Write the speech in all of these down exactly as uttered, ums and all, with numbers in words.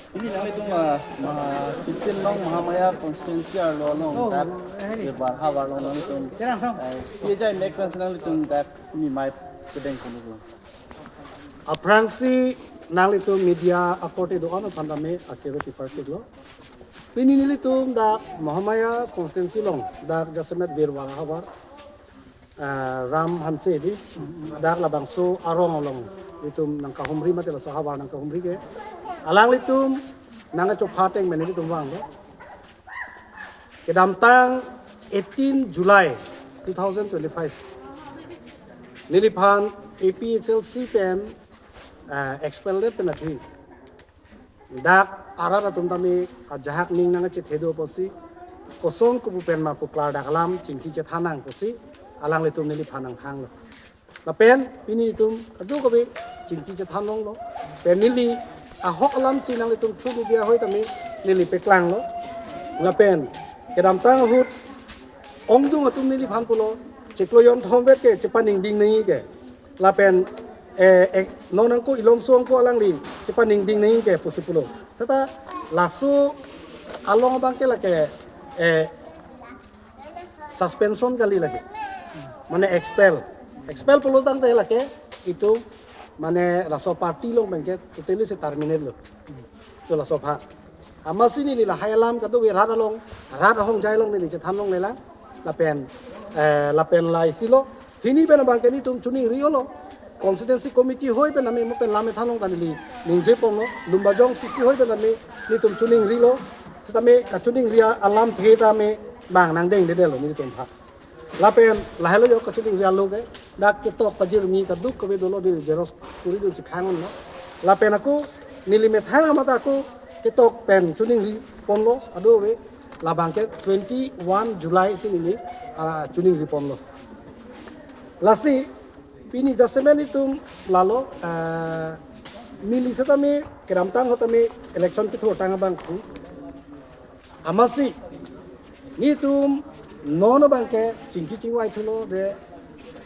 Ini nanglitum, ah, Maha Silchar along, Mahamaya constituency arlo along, oh, dak, eh, Birwar havar along nanglitum, eh, iya jai mek kan nanglitum dak ini mai kedeng kuno. Aphrangsi nanglitum media akorte do-an aphan tame akero tipartik lo. Pini nelitum dak Mahamaya constituency along, dak jasemet Birwar havar, ah, Ram Hanse di, dak labangso arong along nelitum nangkahumri mate laso havar nangkahumri ke. Alanglitum nangchopha ateng mene nelitum vanglo. Kedamtang eighteen July two thousand twenty-five, neliphan A P H L C pen, ah, expelled pen athe, dak arat atum tame ajahak ning nangchethe do apotsi, koson kopu pen ma pu klardak alam chingki chethan nang apotsi, alanglitum neliphan nanghanglo. Lapen pini itum kadokave chingki chethan longlo. Pen neli ahok alamsi nanglitum through media ahoi tame neli paklanglo. Lapen kedamtang ahut ongdung atum neliphan pulo, chiklo jonthom vet ke chepaningding nangji ke. Lapen, eh, eh, non angko Ilomso angko alangli chepaningding nangji ke pusi pulo. Seta laso along abang ke lake, eh, suspension kali lake. Mane expel. Expel pulo tangte lake itum mane laso party along pen ke totally si terminate lo. To laso apha. Amatsi neli lahai alam kadokave rat along, rat ahongjai along neli chethan longlelang. Lapen, eh, lapen la isi lo. Pini pen abang ke nelitum choningri olo. Constituency committee ahoi pen tame mo pen lam ethan long ta neli ningje ponlo. Lumbajong C C ahoi pen tame nelitum choningrilo. Setame kachoningri alamthe tame bang nangdengdedetlo nelitum aphan. Lapen lahelo jo kachoningri alo ke, dak ketok pajirmi kadokave dolo, neli xerox kuri dunsi khang-unlo. Lapen ako neli methang amat ako ketok pen choningri ponlo, kadokave. Labang ke twenty-one July si neli, ah, choningri ponlo. Lasi pini jasemet itum lalo, ah, neli setame kedamtang ahut tame election kethurtang abang ku. Amatsi nelitum non abang ke chingki chingvai thulo de,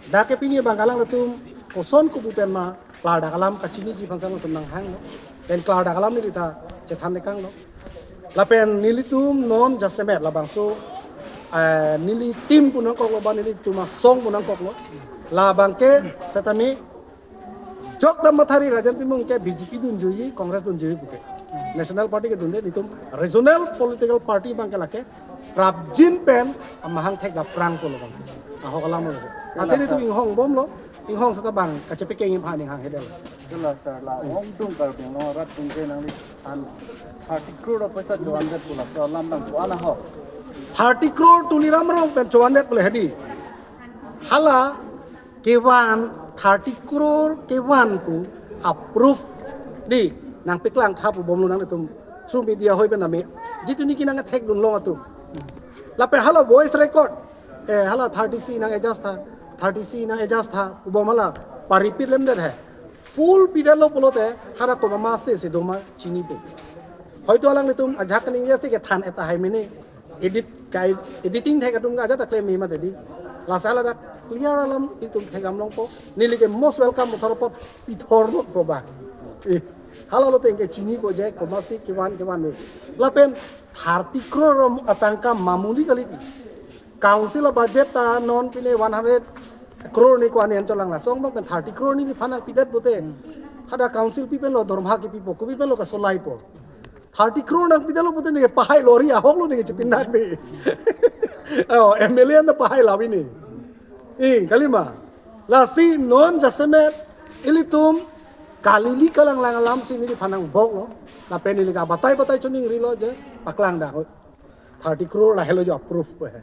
dak ke pini abang alanglitum koson kopu pen ma klardak alam kachiniji aphan si nangtum nanghanglo. Pen klardak alam neli ta chethan lekanglo. Lapen nelitum non jasemet labangso, eh, neli team pu nangkoklo ba nelitum asong pu nangkoklo. Labang ke setame jokdam mathari Rajen Timung ke B J P dunjuiji, Congress dunjuiji puke. National party ke dunde, nelitum regional political party abang ke lake prapjin pen amahang thekdam aphrang pulo abang. Ahok alam lo. Athe nelitum inghongbomlo, inghong seta bang kachepekeng aphan inghanghedet. Sela sir, la ongdung Karbi Anglong arat atum ke nangliphan thirty crore apaisa chovan det pu laso alam abang ko-an ahok? Thirty crore Tuliram Ronghang pen chovan det pule hedi. Hala kevan, thirty crore kevan pu a-proof di nangpaklang tha pu bomlo nanglitum through media ahoi pen tame. Jitu niki nangthekdun long atum. Lapen hala voice record, eh, hala thirty C nang-adjust tha, thirty C nang-adjust tha pu bom hala pa-repeat lemdet he. Full pidetlo pulote hala komat ma se si doma chinipo. Hoito alanglitum ajahak kaningje si kethan tahai mene. Edit kai, editing thek atum ke ajat ta klem mati di. Lasi ladak clear alam itum thekdam longpo. Neli ke most welcome motor pot pithor nutpo ba. Eh, hala lote ke chinipo je komat si kevan kevan me. Lapen thirty crore rom atangka mamuli kali ti. Council a-budget ta non pine one hundred crore ni ko-an en cholang, laso angbong pen thirty crore neliphan nangpidet pute. Hadak council pi pen lo dorma kepipo, kopi pen lo kasolaipo. Thirty crore nangpidetlo pute neke pahai lori ahok lo neke chepindak de. Oh, M L A na pahai lavi ni. Eh, kalima. Lasi non jasemet ilitum kalili kalanglang alamsi neliphan nangboklo. Lapen neli ke batai batai choningrilo je paklang dak. Thirty crore lahelo jo a-proof ko he.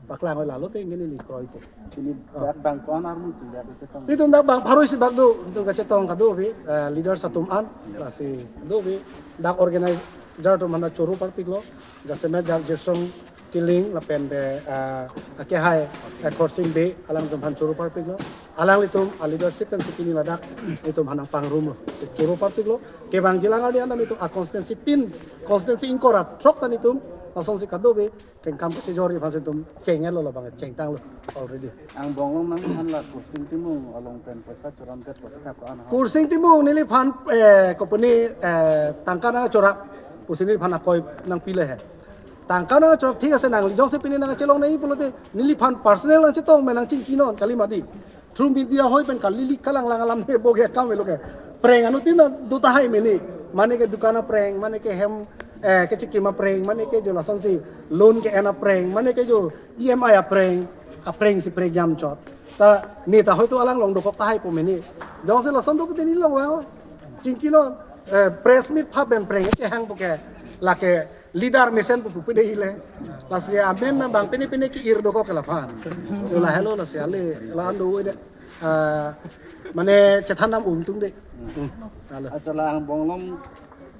Paklang lalo te neli kroipo. Pini, ah, dak bang ko-an armu si dak chetong? Itum dak bang pharo isi bak do, itum kachetong kadokave, eh, leaders atum an, lasi kadokave, dak organizer atum aphan ta choro parpiklo, jasemet dak Jirsong Killing lapen de, eh, akehai, eh, Khorsing Bey, alangtum aphan choro parpiklo. Alanglitum a-leadership pensi pini ladak itum aphan nangpangrumlo. Choro parpiklo. Kevangji alang arni anam itum a-constituency tin, constituency ingkoi ra throk ta nelitum lasonsi kadokave kengkam kachejor aphansi itum cheng-etlo, labang chengtanglo already. Angbong along nangphan la Khorsing Timung along pen paisa choramdet pu thap ko-an ahok? Khorsing Timung neliphan, eh, company, eh, tangka nangchora. Pusi neliphan akoi nangpilo he. Tangka nangchok thik ase, nangli jongsi pini nangchelong nangji pulote neliphan personal nangchetong me nangchingki non kali mati. Through media ahoi pen kali li kalang lang alam he bo ke kam elo ke. Prank anuttin do tahai mene. Mane ke dukan aprank, mane ke hem, eh, kechikim aprank, mane ke jo lasonsi loan ke-en aprank, mane ke jo E M I aprank, aprank si prank jam chot. Ta neta hoi to alang long dokok tahai po mene. Jongsi lason do pute neli long vang. Chingki non, eh, press meet pha pen prank chehang po ke. Lake leader mesen pu pu pede ile. Lasi amen nang bang pini pini ke-ir dokok ke laphan. Jo lahelo lasi ale la ando de. Ah, mane chethan nam untung de. Hmm. Alo. Acha la angbong along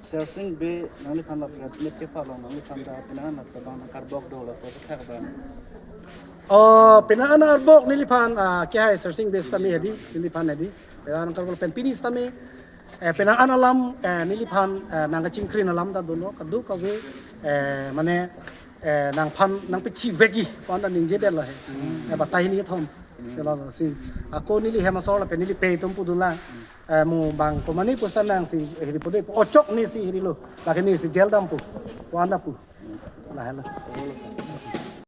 Sersing Bey nangliphan la press meet kepha along nangliphan ta penang an la sabang nangkarbok do, la sa thak bang. Oh, penang an arbok neliphan, ah, ke hai Sersing Bey sitame hedi, neliphan hedi. Penang an karbok pen pini sitame, eh, penang an alam, eh, neliphan, eh, nangkachingkrin alam ta dunlo, kadokave, eh, mane, eh, nangphan nangpithivekji pu-an ta ningje detlo he. Eh, batai hini thom. Chalo si. Ako neli hem asor lapen neli pei atum pu dunlang. Eh, mo bang komane pusta nangsi hiri po de, ochok nesi hirilo. Lake nesi jail dampo. Pu-an ta pu. Lahelo.